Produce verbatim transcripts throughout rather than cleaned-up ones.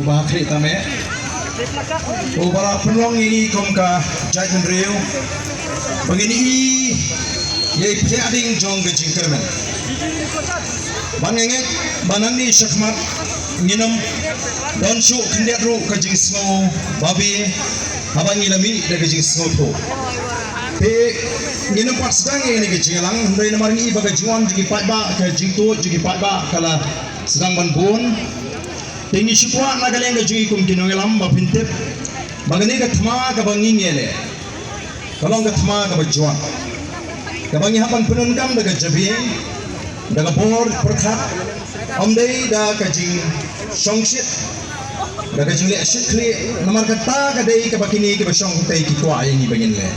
Ba khlieh tame. Uba la pynlong ïa ngi kum ka jaitbynriew ba ngin ïohi ïa i pdiang jong ka jingkyrmen. Ba ngin ngeit ba nangne shakhmat ngin ym don shuh khyndiat ruh ka jingsngew babe haba ngi la mih da ka jingsngewthuh. Te ngin ym pat sdang ïa kane ka jingïalang hynrei namar ngi ba ka jingwan jong ki paidbah, ka jingtuid jong ki paidbah ka la sdang ban bun. Te ngi shu kwah na ka liang ka jong ngi kum ki nongïalam ba phin tip ba kane ka thma kaba ngi ngi leh ka long ka thma kaba jwat, kaba ngi hap ban pyndonkam da ka jabieng, da ka bor pyrkhat, ym dei da ka jingshongshit, da ka jingleh shit khlieh. Namar kata ka dei kaba kine kiba shong tei ki kwah ïa ngi ba ngin leh.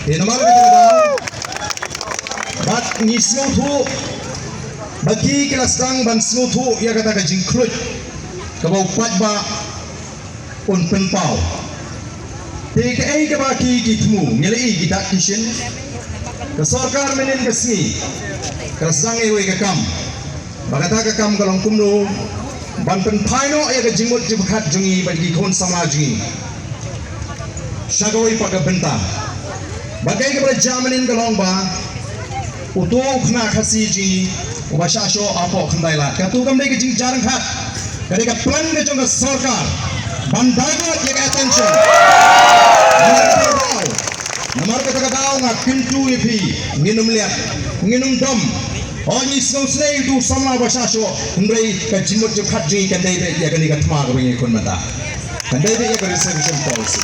Te namar kata ka daw bad ngi sngewthuh ba ki ki la sdang ban sngewthuh ïa kata ka jingkhluit kaba u paidbah un pynpaw. Te kaei kaba ki ki thmu ngi la i ki dak ki shin. Ka sorkar mynnin ka sngi ka la sdang ïa kawei ka kam. Ba kata ka kam ka long kumno ban pynphai noh ïa ka jingmut jingpyrkhat jong ngi bad ki khun samla jong ngi sha kawei pat ka bynta. Ba kaei kaba la jia mynnin ka long ba uto u khynnah Khasi jong ngi uba shah shoh hapoh Khyndailad, kato kam dei ka jingjarnghat, ka dei ka plan ka jong ka sorkar ban divert ïa ka attention. Namar kata ka daw nga kyntu ïa phi, ngin ym liat, ngin ym dom. Hooid ngi sngewsynei ïa uto u samla ba shah shoh, hynrei ka jingmut jingpyrkhat jong ngi kan dei beit ïa kane ka thma kaba ngi khun mynta. Kan dei beit ïa ka reservation policy.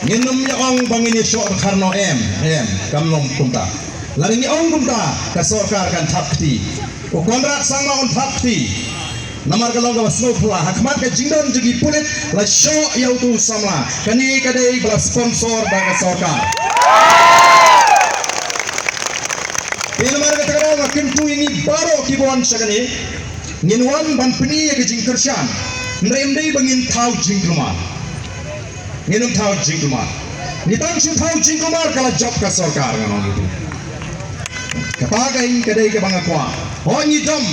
Ngin ym ïa ong ba ngin ïa shoh dkhar noh, em, em, kam long kumta. Lada ngi ong kumta ka sorkar kan thap kti. U Conrad Sangma un thap kti. Namar ka long kaba sngewphylla ha khmat ka jingdon jong ki pulit la shoh ïa uto u samla. Kane ka dei ba la sponsor da ka sorkar. Te namar kata ka daw nga kyntu ïa ngi baroh kiba wan sha kane, ngin wan ban pyni ïa ka jingkyrshan. Hynrei ym dei ba ngin thaw jingkulmar. Ngin ym thaw jingkulmar. Ngi tang shu thaw jingkulmar ka la jop ka sorkar, ngan ong ïa phi. Kata ka dei, ka dei kaba nga kwah. Hooid ngi dom.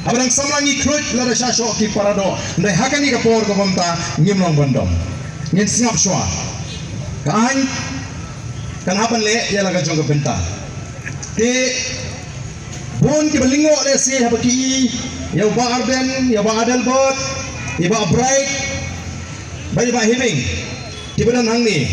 Haba dang samla ngi khluit, lada shah shoh ki para doh. Hynrei ha kane ka por kaba mynta ngim long ban dom. Ngin sngap shuwa. Ka aiñ kan hap ban leh ïa la ka jong ka bynta. Te bun kiba lyngngoh lehse haba ki i ïa u Bah Ardent, ïa u Bah Adelbert, ïa u Bah Bright bad ïa u Bah Heming, kiba don hangne.